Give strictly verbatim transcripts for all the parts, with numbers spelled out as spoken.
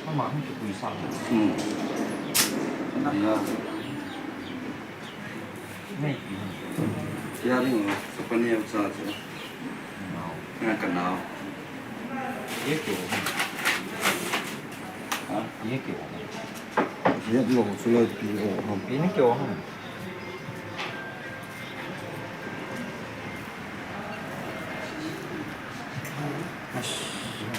Ama hung kipui sang. Hmm. Nei. Kya ding o, kapani o cha cha. Nao. Nga ka nao. Ye kyo. Ha? Ye kyo. Ye lo chu lo pi o. Pi ni kyo.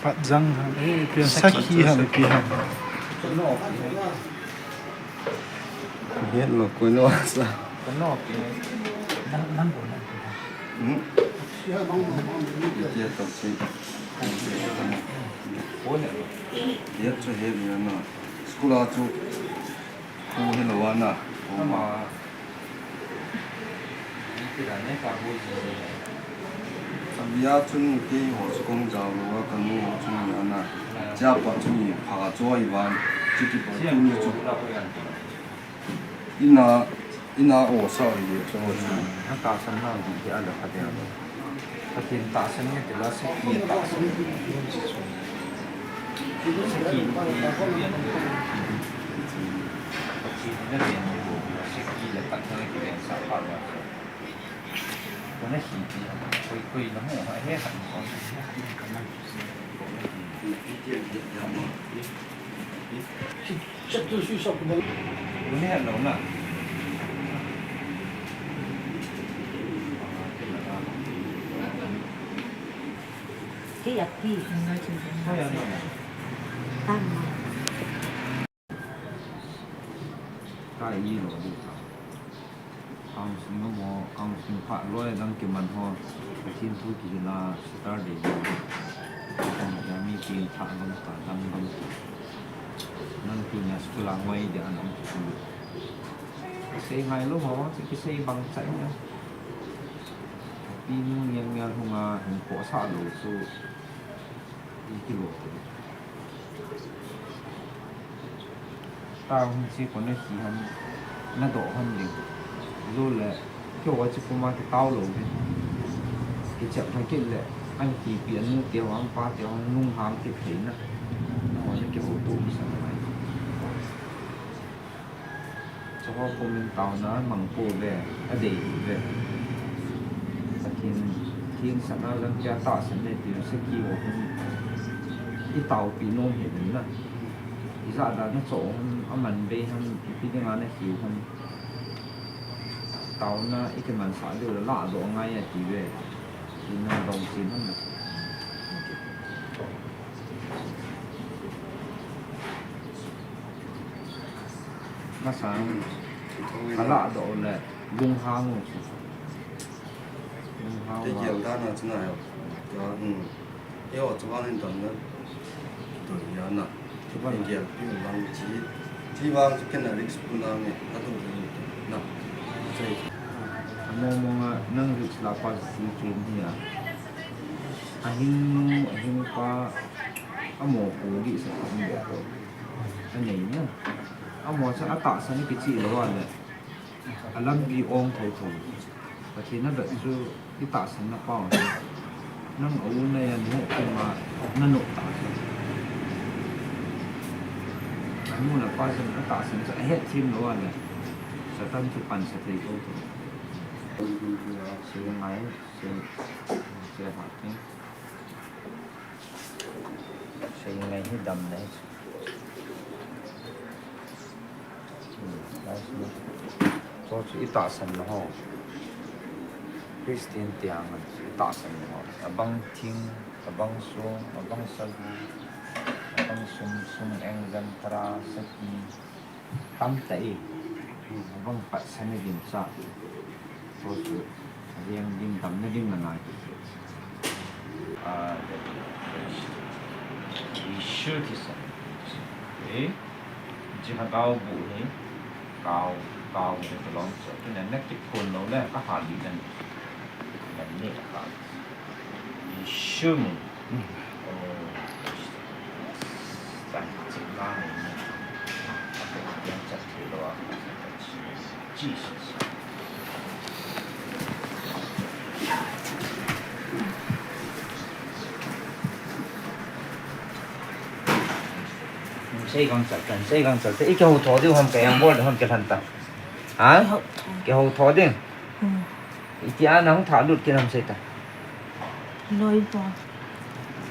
Pat jang ham, eh, pian sakhi ham, pi ham. Het lo, koi no sa. Nang, nang bo, nang bo. Hmm? Iti to si. Het chu het ni na. School a chu. Ko hi lo ana. Ko ma. Abia chun keiho chu kong jao lou a, kanu ho chu ni ana. Chapa chu ni pha chu i van. Chu kipa chu ni chu. Ina, ina o sa hi le chu. Tahsan na di hi ala kha de. Pathen tahsan nge ti la, sakhi tahsan. Sakhi, Pathen na len ni bo, sakhi le Pathen na kilen sa pha lo. Kona hi pi, koi, koi na mo, he han ko. Chat tu sui sok na. Kone han lo na. Kei a pi. Tama. Ka i lo di ka. Counseling mo, counseling pha loi dang kiman ho. Pathen thu kihil a Saturday ni. Kan ya mi pi tha bang ta, dang bang ta. Nang pi nia school a ngoi de an ang tu. Kisei ngai lo mo, kisei bang chai na. Pi nu nian nian hung a, hung ko sa lo su. I kilo. Tao hung chi kona hi ham, na do ham ding. Zo le, kio wa chi kuma ki tao lo ding. Ki chap na ki le, an ki pi anu te wa, an pa te wa, nung ham ki thei na. Na wa ni ki ho tu mi sa na mai. Chuho comment taona mang pouve, adei pouve. Pathen, Pathen sana jang kia tahsan le ti sakhi ho hung i taopi nom hi den na. Ijat dan na cho hung, aman bei hung, ipi dinga na hiu hung. Taona i kiman sa diu la, la do ngai a ti ve. Ina dong chin hung na. Masang, ala do le, lunghang u. Lunghang u. Te kial dan a chuna yo. Ka, hmm. Yo, chuan in dan na. Do ya na. Chuan in kial pi lang chi. Chi vang chu ken a risk pu na nge. A do ni na. Sei. Amo mo nga nang risk la pa si kin hi a. A hing nu, a hing pa, amo pu gi sa pa ni ko. A nei na. Amo sa a tahsan kichi lo a le. A lampi ong thotho. Pathen na vet chu i tahsan na pau. Nang a u na ya nu kuma na no tahsan. A nu na pa san a tahsan sa a het thim lo a le. Satan chu pan sa thei thotho. Sila ngai, sila, sila ha thim. Sila ngai hi dam na hi. Hmm, nice, no? Chu chu i tahsan na ho. Christian tiang chu i tahsan na ho. Abang thing, abang sung, abang sagu, abang sum, sum eng, jan, tara, saki. Tam ta e. Hmm, abang patsan na din sa. Chu chu. Riang ding, damna ding na ngai. Ah, Ishu thisa. Eh? Jiha gao bu hi. Gao, gao bu hi long so. Tu na na ki phun lo le ka ha li dan. Dan ne ka. Ishu mu. Oh. Dan chi na ni. Ka ko yang chat ki lo a. Chi shi shi. Sei gang chal tan, sei gang chal tan. I kihou tho ding ham, kei ang bol ding ham, kei lhan ta. Ha? Kihou tho. Kihou tho ding. Hmm. Iti a nang tha lut kin ham sei ta. Loi pa.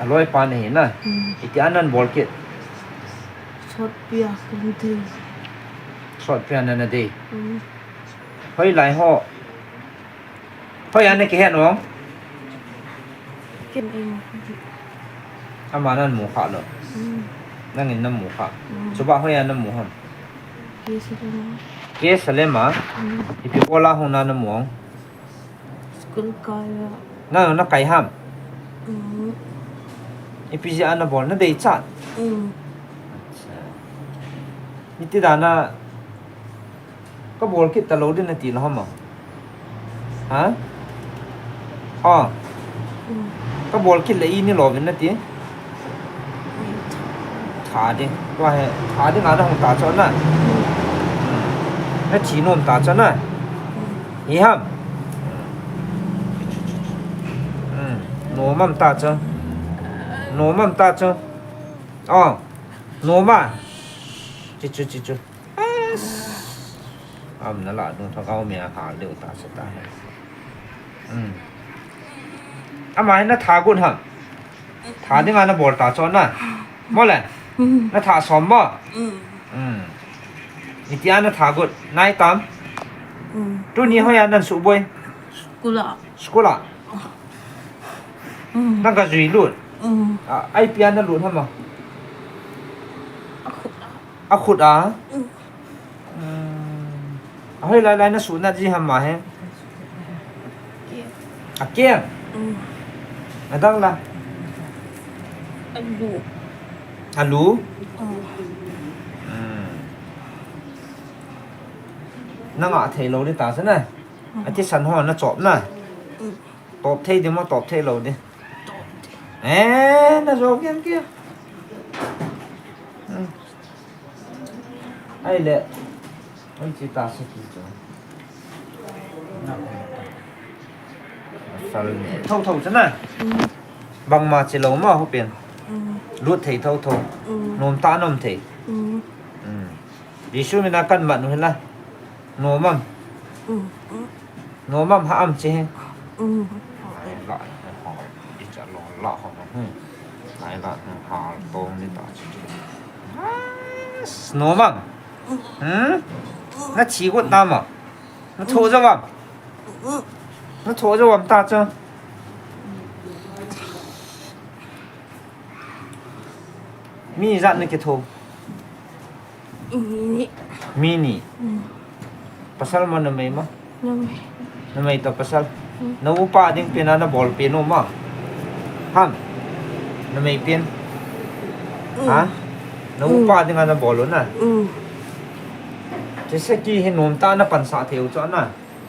A loi pa na hi na. Hmm. Iti a nan bol kit. Sot pia kan dei. Sot pia na na dei. Hmm. Hoilai ho. Hoiya na kihet u? Ken ei mu. Ama nan mu kha lou. Hmm. Nangin na mu kha. Hmm. Chuba hoiya na mu ham? K Salem a. K Salem a? Hmm. Ipi bola hung na na mu? School kai a. Na, na kai ham? Hmm. Ipi jeh a na bol na dei chat? Hmm. Acha. Iti dan a Ka bol kit talou ding nati lou ham? Ha? Ha. Mm. Ka bol kit le i ni lou vin nati. Mm. Tha ding. Tua hi, tha ding a na hung ta chu na. Mm. Mm. Na thi nom ta chu na. Mm. Hi ham. Mm. Nom am ta chu. Nom am ta chu. Oh. Nom a. Chi chu, chi chu. Am na la dun thakao me a hal deu ta sa ta. Hmm. Ama hi na tha got ham? Tha ding a na bol ta chu na. Mo le? Hmm. Na tha som mo? Hmm. Hmm. Iti a na tha got? Nai tam? Hmm. Tuni hoiya nan suboi? School a. School a? Hmm. Na ga jui lut? Hmm. A, ipi a na lut ham a? A khut a. A khut a? Mm. Mm. A hoilai lai na sunat ji ham ma he? Keng. A keng? Mm. A dang la? A lu. A lu? Mm. Mm. Na ngah thei lou ding ta chu na? Mm. A thisan ho na chop na? Mm. Top thei ding mo, top thei lou ding? Top thei. Eh, na jo kiam kiam. Hmm. Ai le. Ai chi ta sa ki chu. Sal ne. Thou thou chu na. Mm. Bangma chi lou ma hu pen. Mm. Lut thei thou thou. Mm. Nom ta nom thei. Mm. Mm. Jesu mina kan mat nu hin la. Nom am. Mm. Mm. Nom am ha am chi hi. Mm. Nai la, nai hal, i cha lo la ho na, hmm. Nai la, nai hal tong ni ta chi. Nom am. Hmm? Na thi got ta ma. Na tho jo am. Na tho jo am ta chu. Mi ijat na kitho. Mi ni. Mi ni. Mm. Pasal mo numei mo? Numei. Numei toh pasal. Mm. Na upa ding pen a na bol pen u mo? Ham? Numei pen. Mm. Ha? Na Mm. upa ding a na bol u na? Mm. Chu saki hi nom ta na pansah thei u chu na?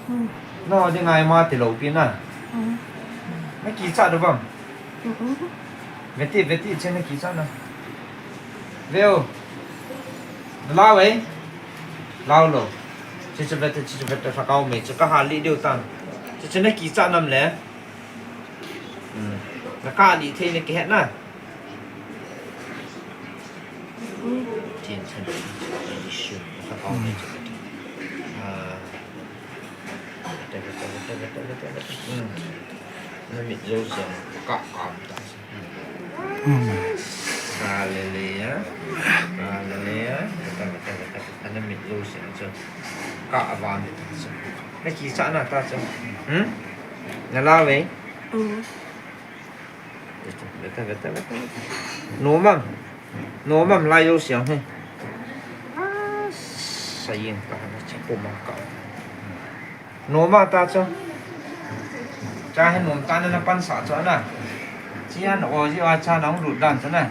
Mm. Na ding a ima ti lou pi na? Mm. Na kichat u vang? Mm-mm. Veti, veti, che na kichat na. Veo. Na lau e. Lau lou. Che che vete, che che vete, lhakao me, che ka hal li diu tan. Che che na kichat nam le. Hmm. Na kah li thei na kihet na. Tin chan. Lhakao me che vete. Ah. Vete, vete, vete, vete, vete, vete. Hmm. Na mit jou siang kah kam ta. Hmm. Hallelujah. Hallelujah. Vete, vete, vete, vete. Na mit jou siang chu. Kah avan ta chu. Na kichat na ta chu. Hmm? Na lau e? Hmm. Vete, vete, vete, vete. Nom am. Nom am lai jou siang hi. Ah, sa yin ta na cha pum am ka. Nom a ta chu. Cha hi nom ta na na pansah chu na. Chi an o ji a cha na hung lut dan chu na.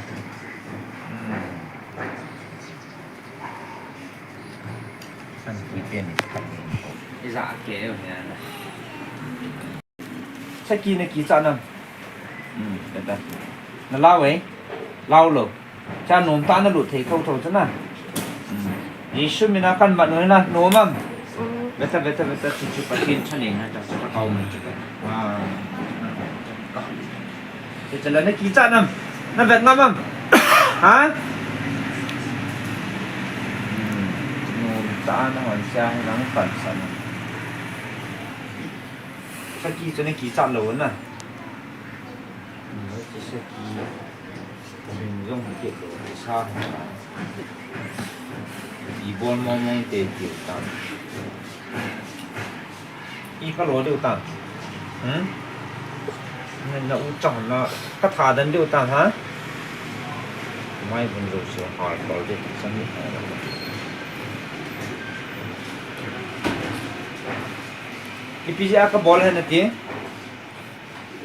Hmm. San ki pen ni. Ija ke yo ni na. Saki na kichat nam. Hmm, vete. Na lau e. Lau lou. Cha nom ta na lut thei thou thou chu na. Hmm. Jesu mina kan mat nu na nom am. Mm. Vete, vete, vete, chu chu Pathen thaneina ta chu ka kau mai chu. Ah. Che che la na kichat nam. Na vet ngam am. Ha? Sa na hon sia hi nang pan sa na. Saki chu na kichat lou na. Saki. Hung jong hung kit lou, sa hung ta. Ibol mong mong te tiu ta. I ka lo diu ta. Hmm? Na, na u chang na ka tha dan diu ta ha. Mai bun lo so ha ko de san ni ha. Ipi jeh a ka bol hen na ti.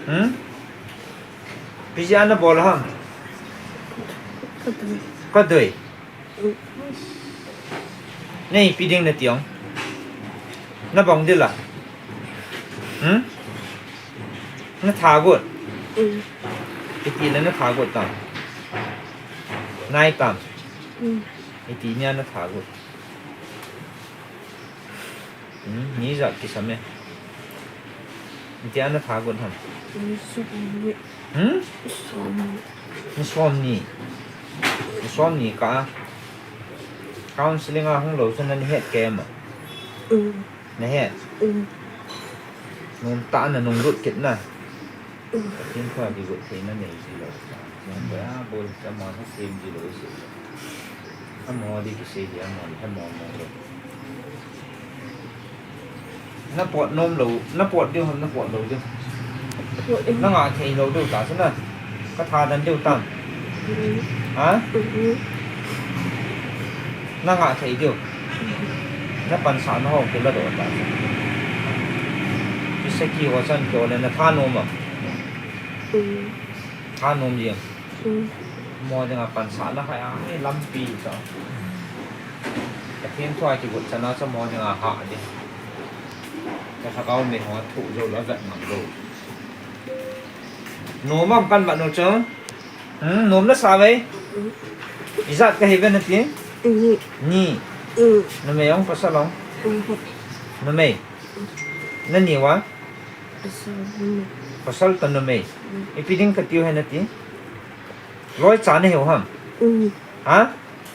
Hmm? Ipi jeh a na bol ham? Ka doi. Ka doi. Nei, ipi ding na ti ong. Na bong dila. Hmm? Na tha got. Mm. Iti le na tha got tam. Nai tam. Mm. Iti nia na tha got. Hmm, ni ijat kisam e. Iti a na tha got ham? Ni som ni. Hmm? Som ni. Ni som ni. Ni som ni kah a. Counseling a hung lou chu na het kei em? Mm. Na het? Mm. Nom tah a na nung lut kit na. Pathen thu a kigot theina nei ji lou. Nang boi a boi, amahon asem ji lou, asem lou. Amaho di kisei di, amaho di, amaho mo lou. Na pot nom lou, na pot diu ham, na pot lou diu. Pot diu. Na ngah thei lou diu ta chu na. Ka tha dan diu tam. Mm. Ha? Mm. Na ngah thei diu. Na pansahna ho kila doh ta chu. Kisei ki ho chan kio le na tha nom a. Mm. Tha nom jeng. Mm. Mo dinga pansahna khai a, ai lampi chu. Pathen thu a kigot chan a chu mo dinga hah ding. Ka lhagao mi ho a thoh jou lou, avet ngam lou. Nom am kan mat nu chu. Hmm, nom na sa ve. Mm. Ijat ka hi ve na ti? Mm. Ni. Mm. Numei ong pasal ong? Mm. Numei. Na ni uva? Pasal numei. Pasal toh numei. Mm. Ipi ding ka tiu hen na ti? Loi cha na hiu ham? Mm. Ha?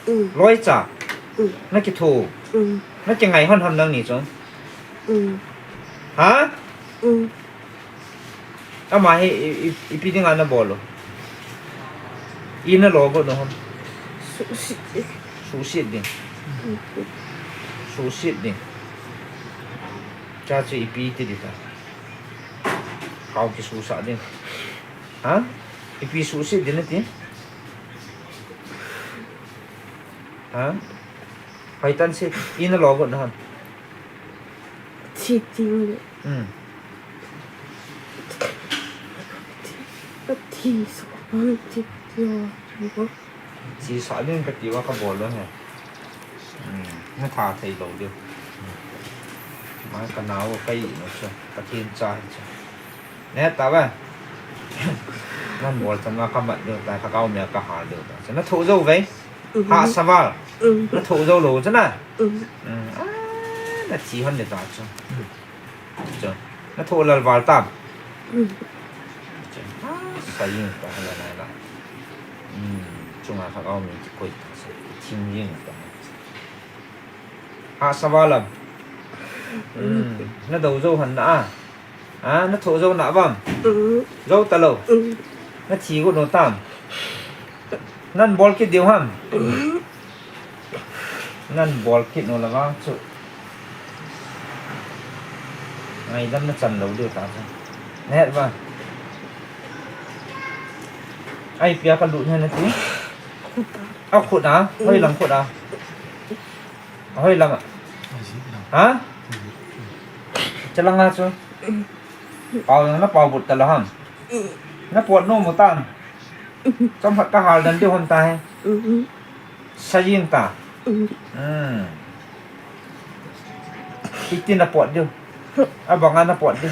Mm. Loi cha? Mm. Na kitho? Mm. Na kingai hon ham nang ni chu? Mm. Ha? Mm. Ama hi i, i, ipi dinga na bol u? I na lo got u ham? Suhset ding. Suhset ding. Mm. Suhset ding. Cha chu ipi ti di ta. Kau kisuhsah ding. Ha? Ipi suhset ding na ti? Ha? Hoitan se, i na lo got u ham? Thi ting le. Hmm. Thi, thi sa ham thi tiu. Thi sa ding ka tiu a ka bol lou he. Hmm. Na tha thei lou diu. Ma ka nao ka i no chu. Pathen cha hi chu. Ne ta ba. Nan bol chan ma ka mat diu ta, ka kau mia ka ha diu ta. Chu na thoh jou ve. Mhm. Hahsa val. Mm. Na thoh jou lou chu na. Mm. Mm. Ah, na thi hon le ta chu. Chu. Na thoh lal val tam. Mm. Chu. Ah, sa jing ta la la la. Mm. Chunga lhagao mi kikoi ta sa. Thing jing ta. Hahsa val am. Mm. Mm. Na dou jou hon na a. A, na thoh jou na vam? Mm. Jou ta lou. Mm. Na thi got u tam? Nan bol kit diu ham? Mm. Nan bol kit u la vang chu. Ngaidam na chan lou diu ta chu. Na het va? Ai, ipi a ka lut hen na ti? Khut a. A khut a? Mm. Hoi lang khut a? Hoi lang a? Ha? Chalang a chu? Mm. Pau jong na pau but ta lou ham? Mm. Na pot nom u tam? Mm. Chomkhat ka hal dan diu hon ta he. Mm. Sa jing ta. Mm. Mm. Iti na pot diu? Abang a na pot diu?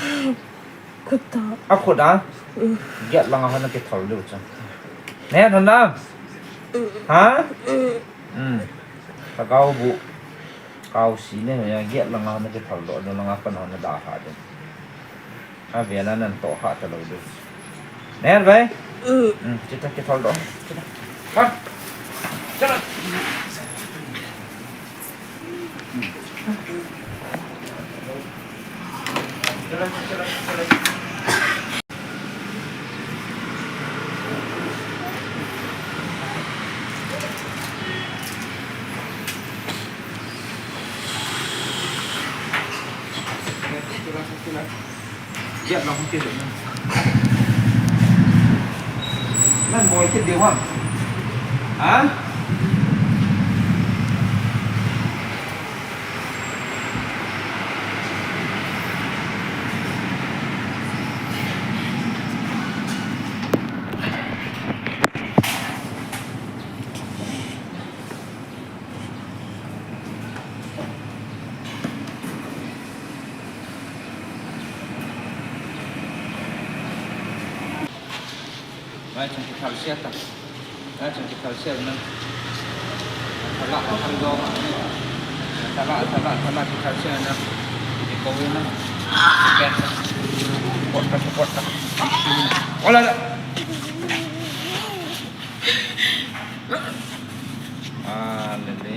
Khut a. A khut a? Mm. Gate lang a hon na kithol diu chu. Ne, hon na? Mm. Ha? Mm. Mm. Lhagao bu. Kau si ne, ya gate lang a na kithol doh, doh lang a pan hon na da ha de. A ve la nan to ha ta lou de. Ne ve? Mm. Mm, chita kithol doh. Chita. Ka. Chita. Mm. Nang bol kit ding ham? Ha? Mai chung kithal sia ta. Mai chung kithal sia na. Thala, thala do. Thala, thala, thala kithal sia na. Ni ko na. Pot ta, pot ta. Hola. Ah, le, le.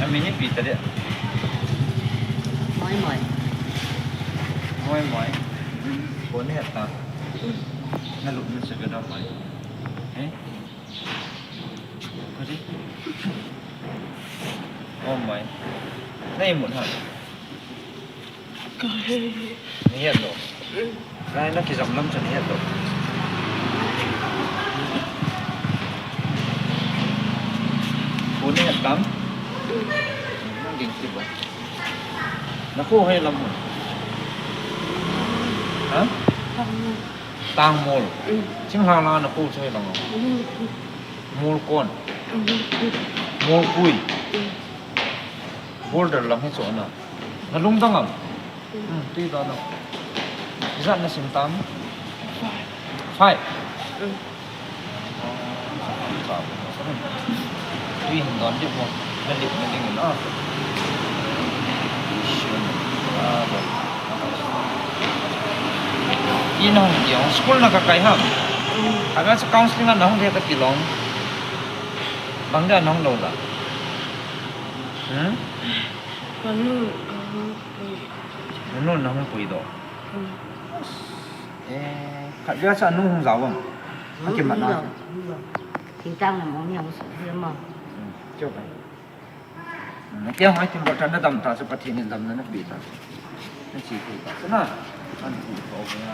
Amin ipi ta dia? Moi moi. Moi moi. Koi ni heta? Na lup na se ka da moi. Eh? Koi di? Oh moi. Na imut ha. Ka he. Ni het lou. Nai na kijam lam chu ni het lou. Koi ni het tam? Nang ding ti ba. Na kho hoi lam. Ha? Tangmol. Thinglhang lang na kho chu hoi lam. Molkon. Molkui. Border lang hi chu na. Na lungdong am? Hmm, tui don o. Ijat na sim tam? Five. Five? Hmm. Tui hin don ding mo. Na lip na ding na. Sim. Ah, bon. Ina hung kiong, school na ka kai ham? Hmm. Khat na chu counseling na hung dia ka tilong. Bang dia na hung lou la. Hmm? Ka nu, ka nu. Nunu na hung puidoh. Hmm. Eh, khatvei cha nu hung jao vang. Hmm, a kimat na. Hung jao, hung jao. Thingtang na mong ni hung suh dia ma. Hmm, kio bai. Hmm, na kio mai tin bol tan na dam ta, sa Pathen in damna na pe ta. Na chi pe ta. Sa na. An pu ko na.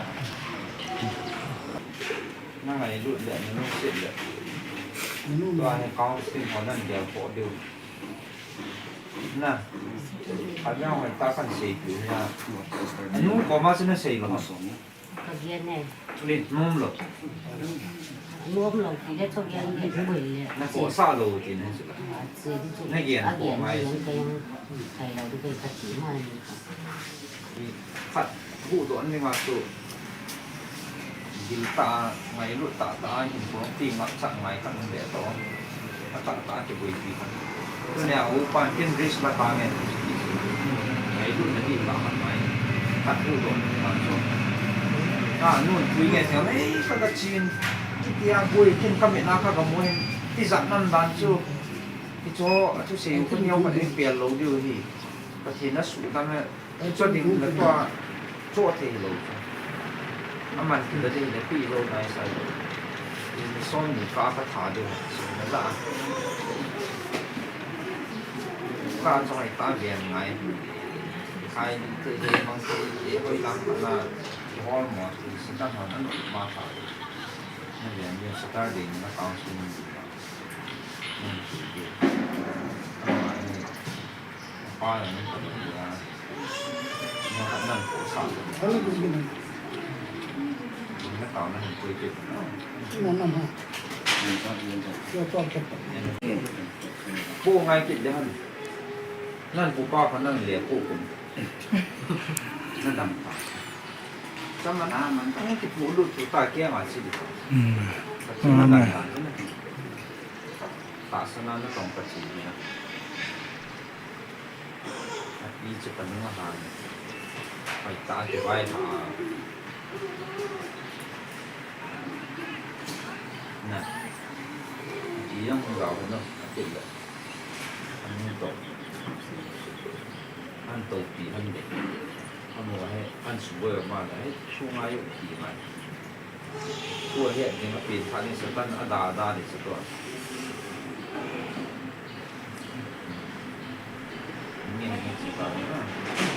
Na ngailut le, na nungset le. Tua hi counseling ho nan gel ko diu. Na, khat vei hoi ta kan sei tu na. Anu koma chu na sei lou. Ka gen e. Tuni nom lou. Nom lou ti le chu gen le koi le. Na ko sa lou ti na chu. A che di chu. Na gen ko ngai. Ka gen ka jong sai lou di ka ti ma ni. Khat huhdoh ding a chu gil tah a, ngailut tah tah a, hinkho ti ngap chak ngai khat um le toh. A tah tah a kiboipi khat. Tunia upan ken risk la ta nge. Ngailut na ti tah khat ngai. Khat huhdoh ding a chu. A nun pui nge ti, ei, ka ka chin. Ti a boi ken ka mit na ka ka mo hin. Ti jat nan dan chu. Ti chu, a chu sei u ka neo ka ding pial lou diu hi. Pathen a suh dan a. Chu ding le tua, chu thei lou chu. Aman kila ding le pi lou nai sa. Ni som ni ka ka tha ding, so na la. Ka choi ta gen ngai. Khai ni te te mang te te hoi lam ka na. Hol mo, si ta hon an ma tha. Na gen ni Saturday ni na counseling ni. Ni te. Ama ni. Pa na ni ka ni ya. Ni ka nan ko sa. Hello, good evening. Ni ka ta na ni ko ke. Ni na na ha. Ni ka ni ka. Yo to ke. Ko ngai kit le han. Nan ko pa ka nan le ko ko. Na dam pa. Sa ma na man ta ki pu lu tu ta ke ma si. Hmm. Ka na dam pa. Tahsa na na tong ka chi ni na. A pi chu ka nung a ha ni. Pai ta ke vai ha. Na. Ti yang ga no, a ti le. An to. An to pi han de. An mo he, an su bo ma le, su ngai pi ngai. Tua hi a ding a pen kha ni sa tan a da da ni sa tua. Ni ni chi ta ni na.